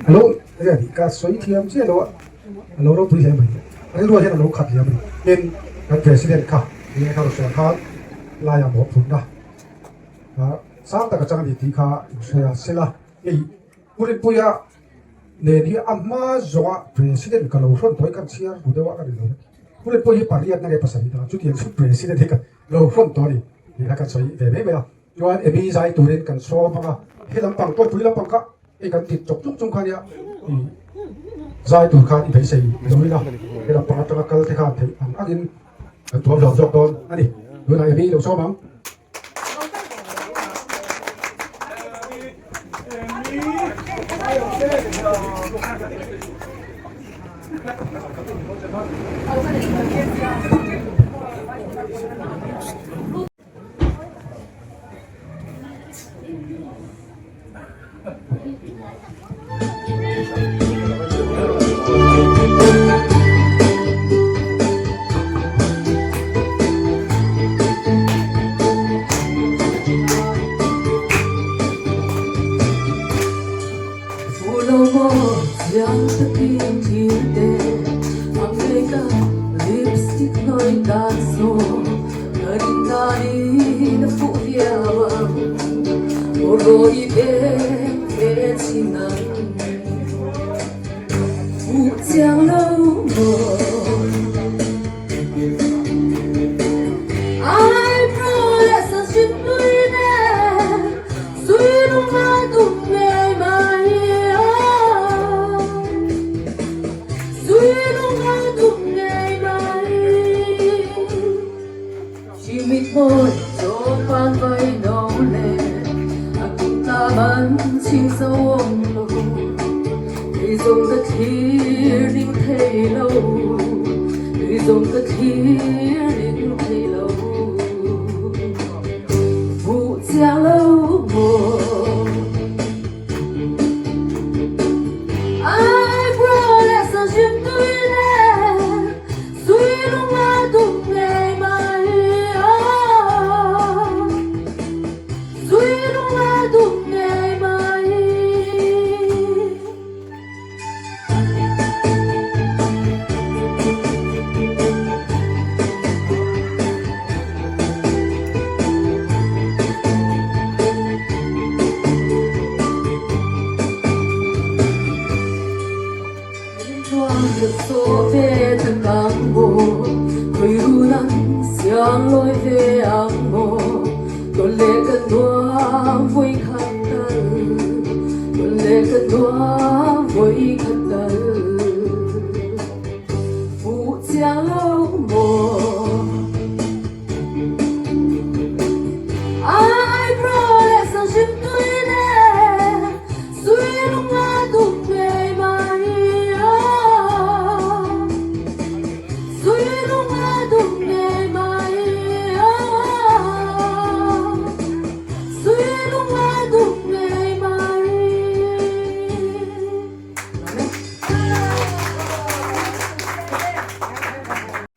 A lo enge tih ka sawi thiam chiah lo a, a lo ropui hle mai. Rilru ah hian a lo khat liam a ni. Tin, kan President kha enge kha rawn sawi ang khan laiah mawhphurhna sang tak atang a ni tih kha inhria sela. Hei Pu Rinpuia nen hi a hma zawnga President ka lo hrawn tawh hi kan chhiar ru deuh a ka rin lo. Pu Rinpuia hi pariatna nge pasarih ta chutiang chu President hi ka lo hrawn tawh a ni tih kha kan sawi ve mai mai a. Chuan Emi zai turin kan sawm ang a, he lampang tawipui lampang kha hei kan tit chawp chung chung kha nia i zai tur khan i beisei lo ila, he lampang atanga kal te khan theih ang angin kan tuam hlawm zawk dawn a ni. Tunah Emi lo sawm ang.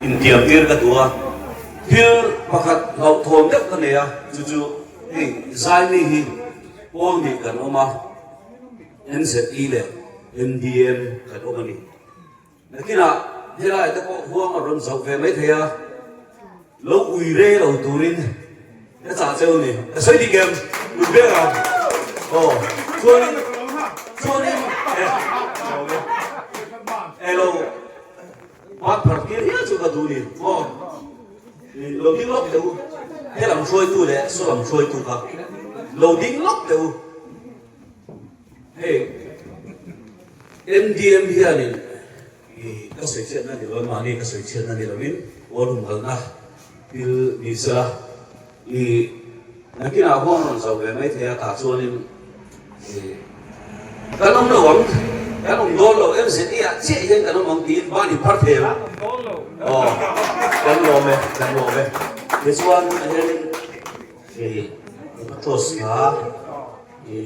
Intiam tir ka duh a, thil pakhat hlauhthawn deuh ka nei a, chu chu hei Zaimi hi pawl nih kan awm a, NZE leh MDM kan awm a ni. Nakinah helai te pawh huang a rawn zauh ve mai thei a, lo ui re lo turin ka chah cheu ni. Ka sawi dik em? Ui ber ang. Aw, chuanin, chuanin, e, lo bat phar tir hial chu ka duh ni. Aw, lo ding lawk teh u. Helam hruaitu leh sawlam hruaitu kha lo ding lawk teh u. Hei MDM hianin i ka sawi chhiatna ni lo, mahni ka sawi chhiatna ni loin pawl humhalhna thil ni sela i nakinah huang rawn zauh ve mai thei a, tah chuanin i kan awm lo ang, kan awm dawn lo, MZE ah chiah hian kan awm ang tiin ban in phar thei ang. Aw, kan lawm e, kan lawm e. Tichuan hianin i Patros kha i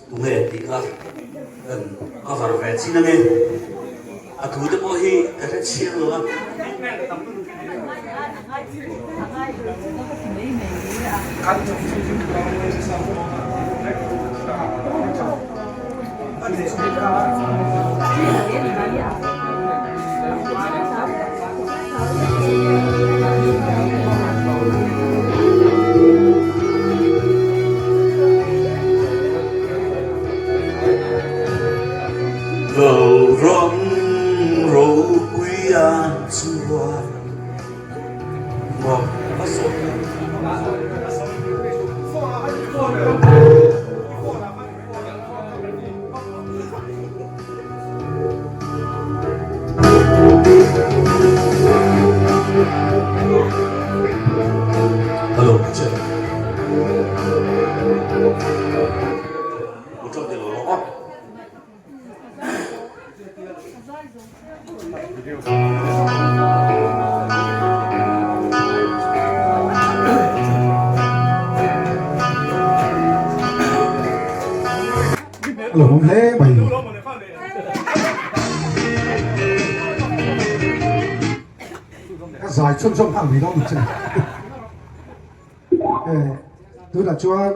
tunge tih kha kan cover ve chin ange. A thu te pawh hi ka hre chiang lo a. Lalram ropuia chuan Hello, check. A lo awm hle mai. Ka zai chhunzawm nghal mai dawn che. Tunah chuan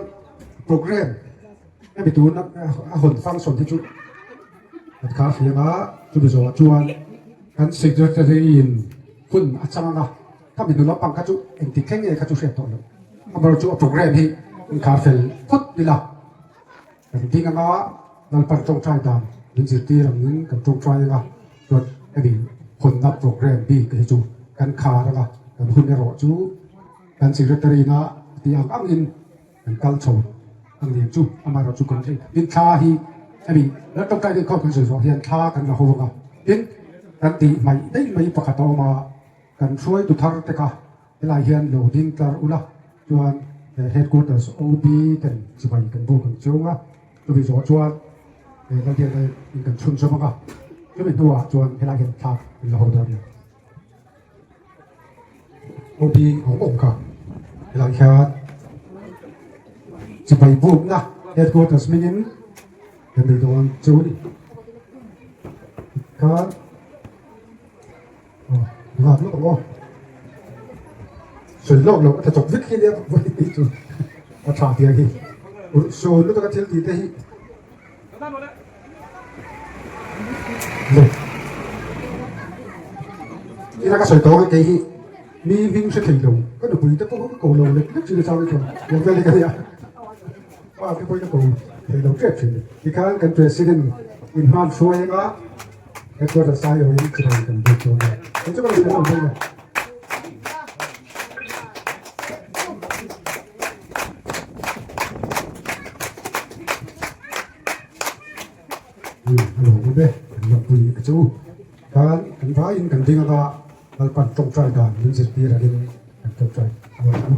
program Hemi tun a hawn function hi chu kan khar hliam a, chumi zawhah chuan kan secretary in hun a chang ang a, khami hnu lampang kha chu engtik thleng nge kha chu hriat tawh loh. Amaherawhchu a program hi in khar fel phawt ila, kan ding anga Lalpan tawngtai dan min zirtir angin kan tawngtai anga chuan hemi hawnna program bik hi chu kan khar anga kan hun erawh chu kan secretary ina a tih ang angin Kan kal chho ang lian chu amaherawh chu kan tin thla hi hemi ral tawngtai deuh khawp kan sawi zawh hian thla kan la ho ang a, tin kan tih hmaih daih mai pakhat a awm a, kan hruaitu thar te kha helai hian lo ding tlar ula chuan headquarters OB ten chibai kan buk ang chiung a, chumi zawh chuan Lalbiakna in kan chhun zawm ang a, chumi hnuah chuan helai hian thla kan la ho dawn a ni. OB awm awm kha helai hian chibai bukna headquarters hmingin kan nei dawn chu a ni khan nghak lawk ang aw sawi lawk loh a tha chawp vek hi nia vawi chu a tha tiang hi sawi lutuk a thil tih te hi. Ina ka sawi tawng kei hi mi hming hre thei lo ka nupui te pawh ka ko lo lek lek thin a chang chuan tiang vel hi ka nia pa te pawhin ka ko thei lo tep thin tikhan kan president in hman hruai anga headquarter sai ho in chibai kan buk dawn a eng chu ka lo thei lo dawn a. Hello be kan lawmpui a chu khan kan vaiin kan ding anga Lalpan tawngtai dan min zirtir angin kan tawngtai rual ang.